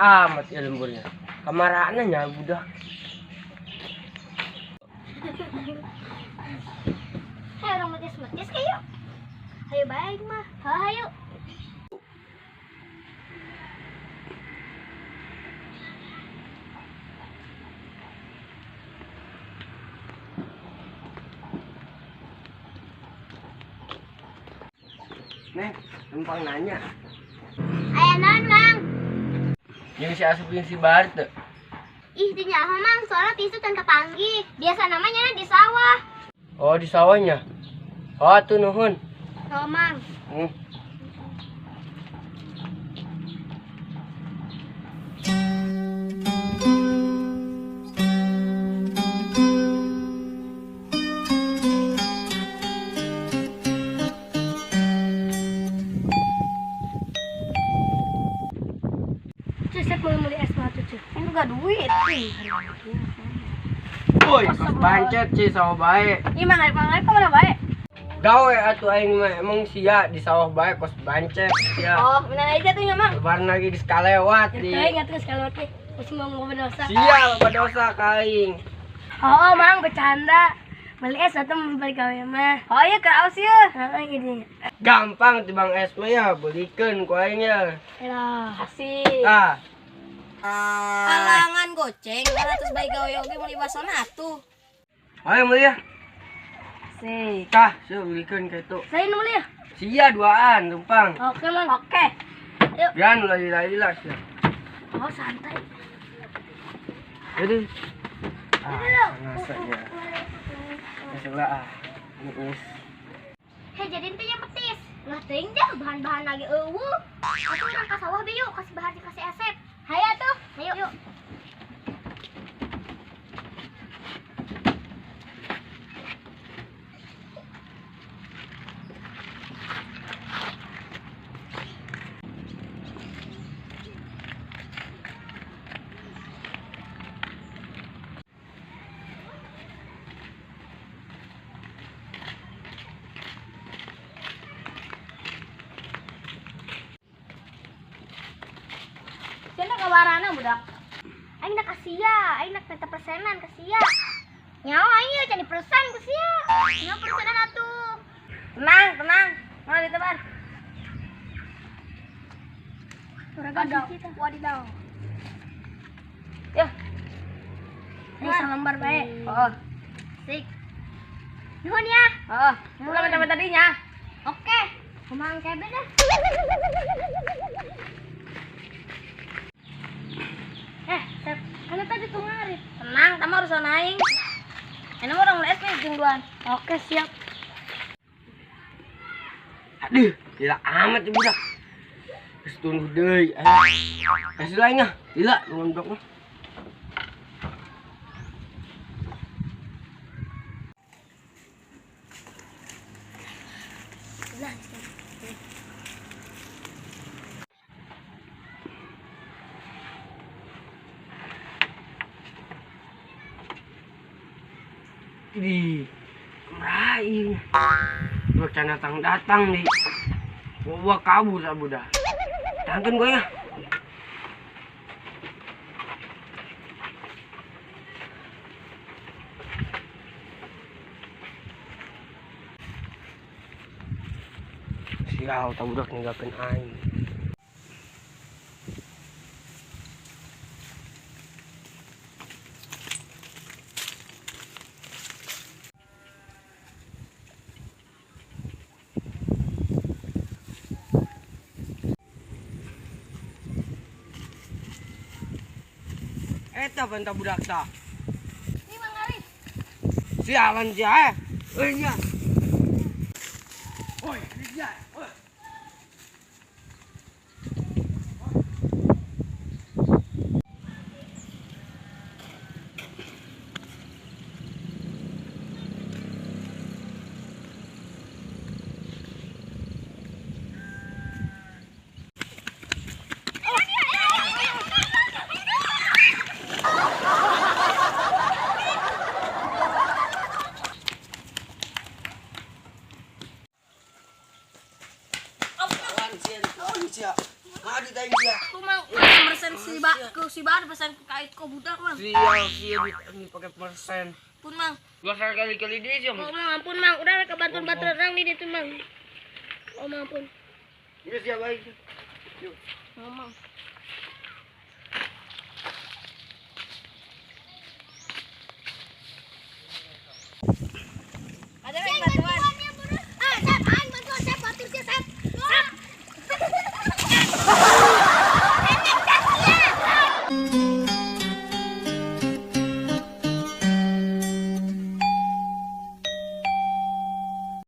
Amat ya lemburnya. Kamarana nya budak. Hei, orang metis-metis kayak. Ayo baik mah. Ha, ayo. Neng, numpang nanya. Aya naon, Mang? Jeung si Asup jeung si Bahar teu? Ih, teu nyaho, Mang, soalnya tisu can kapanggih. Biasa namanya di sawah. Oh, di sawahnya. Oh, atuh nuhun. Oh, Mang. Cuy, saya mau beli es batu cuy. Ini gak duit. Woi, kos bancet sih sawah bae. Ih, mang arif kemana bae? Gawe atuh aing mah emang sia di sawah bae kos bancet sia. Oh, benar aja tuh nya, Mang. Lebaran lagi geus kalewat di. Ya ingat terus kalau teh masih mau ngomong dosa. Sia loba dosa ka aing. Oh, Mang bercanda. Beli es atau beli gawe mah. Oh iya, ke aus ya. Heeh, ini. Gampang tibang es mah ya, belikeun ku aing ya. Elah. Asik. Ah, Halangan goceng, 200 bae gawe oge meuli basona atuh. ayo meuli ya. Asik. Tah, sia belikeun ka itu. Saya beli ya. Sia duaan tumpang. Oke, Mang. Oke. Biar ulah lila-lila sia. Oh, santai. Jadi ah, ngasa ya. Ngasa ah. Niis. Hei, jadi ente yang petis. Lah teuing dah bahan-bahan lagi eueuh. Atuh urang ka sawah be yuk, kasih bahan kasih Asep. Hayo atuh, hayo. Yuk. Cenah kabarana budak. Aing nak kasia, aing nak minta persenan ka sia. Nyawa aing ya can dipersen ku sia. Nyawa persenan atuh. Tenang, tenang. Mana ditebar? Wadidaw. Wadidaw. Ya. Ini salambar bae. Oh. Sik. Nuhun ya. Oh, ulah minta-minta tadinya. Oke. Kumaha kebe dah. Sep, kan tadi tuh ngarit. Tenang, kamu harus aing. Ini mah orang mulai es jeung duaan. Oke, siap. Aduh, gila amat ieu budak. Geus tunduh deui. Kasih lain ah. Gila, ngondok mah. Nah, Di meraih. Dua can datang-datang nih. Gua kabur sa budak. Tangkeun gua ya. Sial, tak budak ninggalkeun aing. Eta bantah budak ta. Ini Mang Arif. Sialan sia eh. Euy nya. Oi, sia. Oi. Pesan si ba ku si Bahar pesan ka ko budak mang. Sial, sial duit ini pakai persen. Pun mang. Gua kali-kali dia sih. Oh, Mang, ampun, Mang. Udah ke bantuan-bantuan orang di ditu, Mang. Oh, Mang, ampun. Geus siap baik. Ngomong.